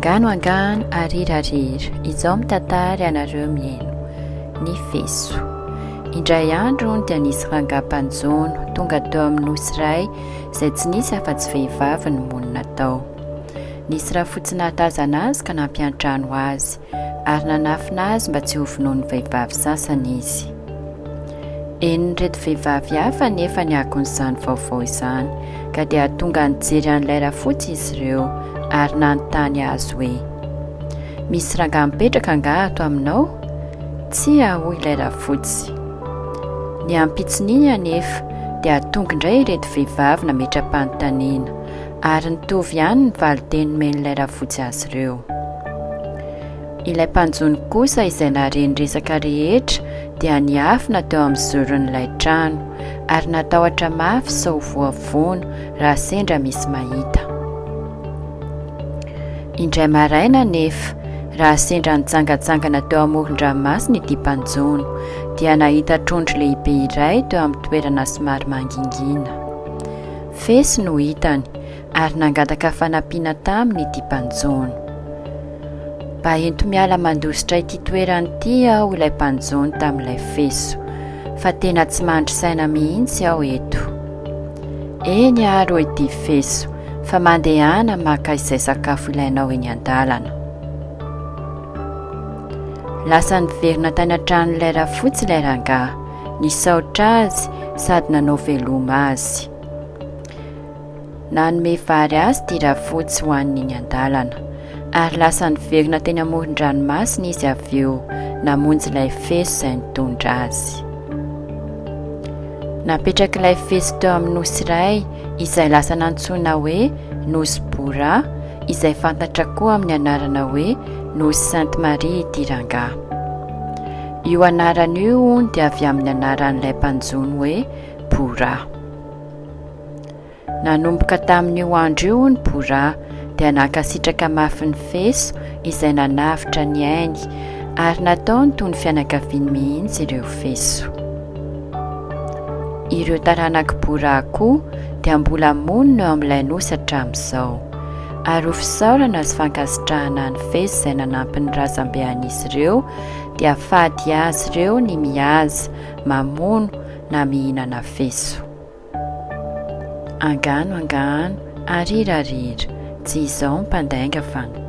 Angano angano, arira arira, izao mitantara ianareo mihaino. Ny feso. Indray andro hono dia nisy rangahy mpanjono tonga teo amin'ny nosy iray izay tsy nisy afa-tsy vehivavy no monina tao. Nisy rafotsy nahatazana azy ka nampiantrano azy, ary nanafina azy mba tsy hovonoin'ny vehivavy sasany izy. Henon'ireto vehivavy hafa anefa ny akon'izany vaovao izany, ka dia tonga nijery an'ilay rafotsy izy ireo ary nanontany azy hoe, Misy rangahy mipetraka angaha ato aminao? Tsia, hoy ilay rafotsy. Ny ampitson'iny anefa dia tonga indray ireto vehivavy nametra-panontaniana, ary nitovy ihany ny valin-teny nomen'ilay rafotsy azy ireo. Ilay mpanjono kosa izay nahare ny resaka rehetra dia niafina teo amin'ny zoron'ilay trano ary natahotra mafy sao ho voavono raha sendra misy mahita. Indray maraina anefa, raha sendra nitsangantsangana teo amoron-dranomasina ity mpanjono, dia nahita trondro lehibe iray teo amin'ny toerana somary mangingina. Fesy no hitany ary nangataka fanampiana taminy ity mpanjono. Mba ento miala mandositra ity toerana ity aho ilay mpanjono tamin'ilay feso, fa tena tsy mandry saina mihitsy aho eto. Eny ary hoy ity feso, fa mandehana maka izay sakafo ilainao eny an-dalana. Lasa niverina tany an-tranon'ilay rafotsy ilay rangahy, nisaotra azy sady nanao veloma azy. Nanome vary azy ity rafotsy hohaniny eny an-dalana, ary lasa niverina teny amoron-dranomasina izy avy eo namonjy ilay feso izay nitondra azy. Napetrak'ilay feso teo amin'ny nosy iray izay lasa nantsoina hoe Nosy Bora, izay fantatra koa amin'ny anarana hoe Nosy Sainte Marie ity rangahy. Io anarana io hono dia avy amin'ny anaran'ilay mpanjono hoe Bora. Nanomboka tamin'io andro io hono Bora dia nankasitraka mafy ny feso izay nanavotra ny ainy ary nataony toy ny fianakaviany mihitsy ireo feso. Ireo taranak'i Bora koa dia mbola monina eo amin'ilay nosy hatramin'izao. Ary ho fisaorana sy fankasitrahana ny feso izay nanampy ny razambe an'izy ireo dia fady azy ireo ny mihaza, mamono na mihinana feso. Angano angano, arira arira, tsy izao ny mpandainga fa ny.